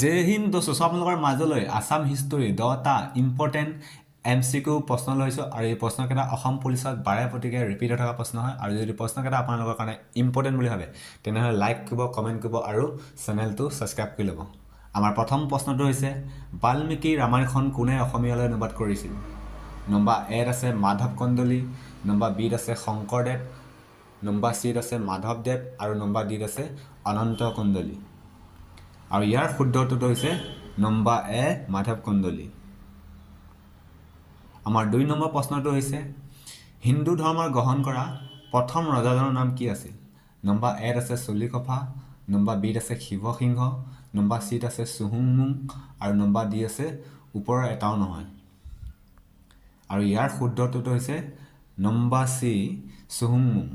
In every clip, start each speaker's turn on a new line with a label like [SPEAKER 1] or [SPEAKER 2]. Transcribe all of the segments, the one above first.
[SPEAKER 1] জয় হিন্দ দোস্ত, আপোনালোকৰ মাজলৈ আছাম হিষ্টৰী 10টা ইম্পৰ্টেণ্ট MCQ প্ৰশ্ন লৈছোঁ আৰু এই প্ৰশ্নকেইটা অসম পুলিচত বাৰে প্ৰতিকে ৰিপিট হৈ থকা প্ৰশ্ন হয়। আৰু যদি প্ৰশ্নকেইটা আপোনালোকৰ কাৰণে ইম্পৰ্টেণ্ট বুলি ভাবে, তেনেহ'লে লাইক কৰিব, কমেণ্ট কৰিব আৰু চেনেলটো ছাবস্ক্ৰাইব কৰি ল'ব। আমাৰ প্ৰথম প্ৰশ্নটো হৈছে, বাল্মীকি ৰামায়ণখন কোনে অসমীয়ালৈ অনুবাদ কৰিছিল? নম্বৰ এত আছে মাধৱ কন্দলী, নম্বৰ বিত আছে শংকৰদেৱ, নম্বৰ চিত আছে মাধৱদেৱ আৰু নম্বৰ ডিত আছে অনন্ত কন্দলী। আৰু ইয়াৰ শুদ্ধ উত্তৰটো হৈছে নম্বৰ এ, মাধৱ কন্দলী। আমাৰ 2 নম্বৰ প্ৰশ্নটো হৈছে, হিন্দু ধৰ্ম গ্ৰহণ কৰা প্ৰথম ৰজাজনৰ নাম কি আছিল? নম্বৰ এত আছে চুলিকফা, নম্বৰ বিত আছে শিৱসিংহ, নম্বৰ চিত আছে চুহুংমুং আৰু নম্বৰ ডি আছে ওপৰৰ এটাও নহয়। আৰু ইয়াৰ শুদ্ধ উত্তৰটো হৈছে নম্বৰ চি, চুহুংমুং।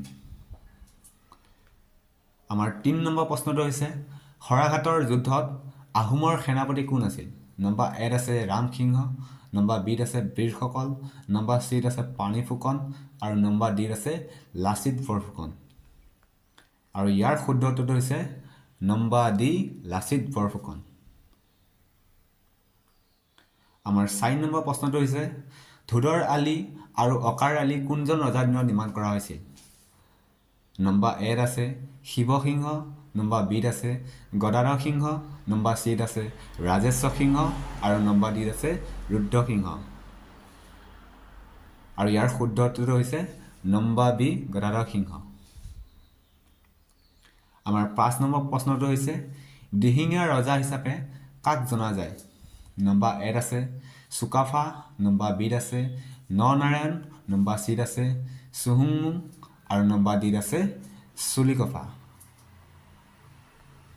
[SPEAKER 1] আমাৰ 3 নম্বৰ প্ৰশ্নটো হৈছে, শৰাইঘাটৰ যুদ্ধত আহোমৰ সেনাপতি কোন আছিল? নম্বৰ এত আছে ৰামসিংহ, নম্বৰ বিত আছে বীৰসকল, নম্বৰ চিত আছে পানী ফুকন আৰু নম্বৰ ডিত আছে লাচিত বৰফুকন। আৰু ইয়াৰ শুদ্ধ উত্তৰটো হৈছে নম্বৰ ডি, লাচিত বৰফুকন। আমাৰ 4 নম্বৰ প্ৰশ্নটো হৈছে, ধোদৰ আলি আৰু অকাৰ আলি কোনজন ৰজাৰ দিনত নিৰ্মাণ কৰা হৈছিল? নম্বৰ এত আছে শিৱসিংহ, নম্বৰ বিত আছে গদাধৰ সিংহ, নম্বৰ চিত আছে ৰাজেশ্বৰ সিংহ আৰু নম্বৰ ডিত আছে ৰুদ্ৰসিংহ। আৰু ইয়াৰ শুদ্ধ উত্তৰটো হৈছে নম্বৰ বি, গদাধৰ সিংহ। আমাৰ 5 নম্বৰ প্ৰশ্নটো হৈছে, দিহিঙীয়া ৰজা হিচাপে কাক জনা যায়? নম্বৰ এত আছে চুকাফা, নম্বৰ বিত আছে নৰনাৰায়ণ, নম্বৰ চিত আছে চুহুংমুং আৰু নম্বৰ ডিত আছে চুলিকফা।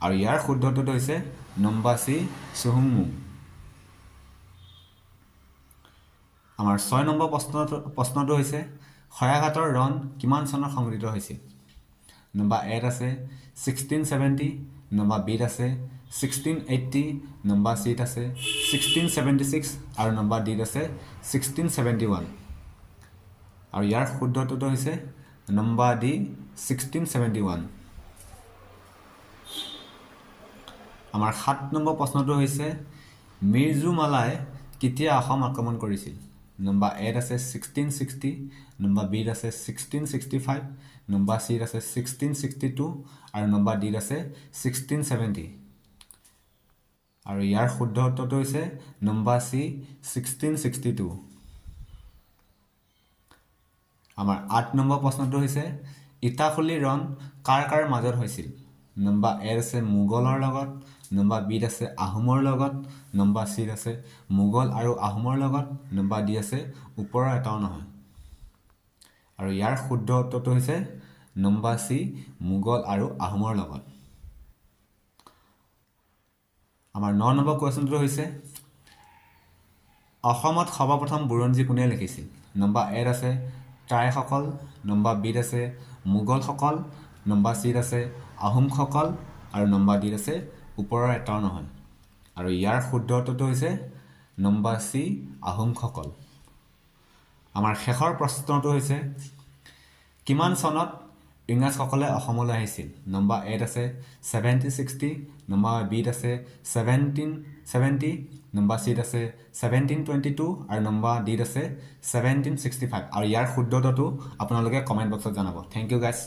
[SPEAKER 1] আৰু ইয়াৰ শুদ্ধ উত্তৰটো হৈছে নম্বৰ চি, চুহুংমুং। আমাৰ 6 নম্বৰ প্ৰশ্নটো হৈছে, শৰাইঘাটৰ ৰণ কিমান চনত সংঘটিত হৈছিল? নম্বৰ এত আছে 1670, নম্বৰ বিত আছে 1680, নম্বৰ চিত আছে 1676 আৰু নম্বৰ ডিত আছে 1671। আৰু ইয়াৰ শুদ্ধ উত্তৰটো হৈছে নম্বৰ ডি, 1671। আমাৰ 7 নম্বৰ প্ৰশ্নটো হৈছে, মিৰ্জুমালাই কেতিয়া অসম আক্ৰমণ কৰিছিল? নম্বৰ এত আছে 1660, নম্বৰ বিত আছে 1665, নম্বৰ চিত আছে 1662 আৰু নম্বৰ ডিত আছে 1670। আৰু ইয়াৰ শুদ্ধ উত্তৰটো হৈছে নম্বৰ চি, 1662। আমাৰ 8 নম্বৰ প্ৰশ্নটো হৈছে, ইটাখুলি ৰণ কাৰ কাৰ মাজত হৈছিল? নম্বৰ এত আছে মোগলৰ লগত, নম্বৰ বিত আছে আহোমৰ লগত, নম্বৰ চিত আছে মোগল আৰু আহোমৰ লগত, নম্বৰ ডি আছে ওপৰৰ এটাও নহয়। আৰু ইয়াৰ শুদ্ধ উত্তৰটো হৈছে নম্বৰ চি, মোগল আৰু আহোমৰ লগত। আমাৰ 9 নম্বৰ কুৱেশ্যনটো হৈছে, অসমত সৰ্বপ্ৰথম বুৰঞ্জী কোনে লিখিছিল? নম্বৰ এত আছে টাইসকল, নম্বৰ বিত আছে মোগলসকল, নম্বৰ চিত আছে আহোমসকল আৰু নম্বৰ ডিত আছে ওপৰৰ এটাও নহয়। আৰু ইয়াৰ শুদ্ধ উত্তৰটো হৈছে নম্বৰ চি, আহোমসকল। আমাৰ শেষৰ প্ৰশ্নটো হৈছে, কিমান চনত ইংৰাজসকলে অসমলৈ আহিছিল? নম্বৰ এত আছে 1760, নম্বৰ বিত আছে 1770, নম্বৰ চিত আছে 1722 আৰু নম্বৰ ডিত আছে 1765। আৰু ইয়াৰ শুদ্ধ উত্তৰটো আপোনালোকে কমেণ্ট বক্সত জনাব। Thank you guys.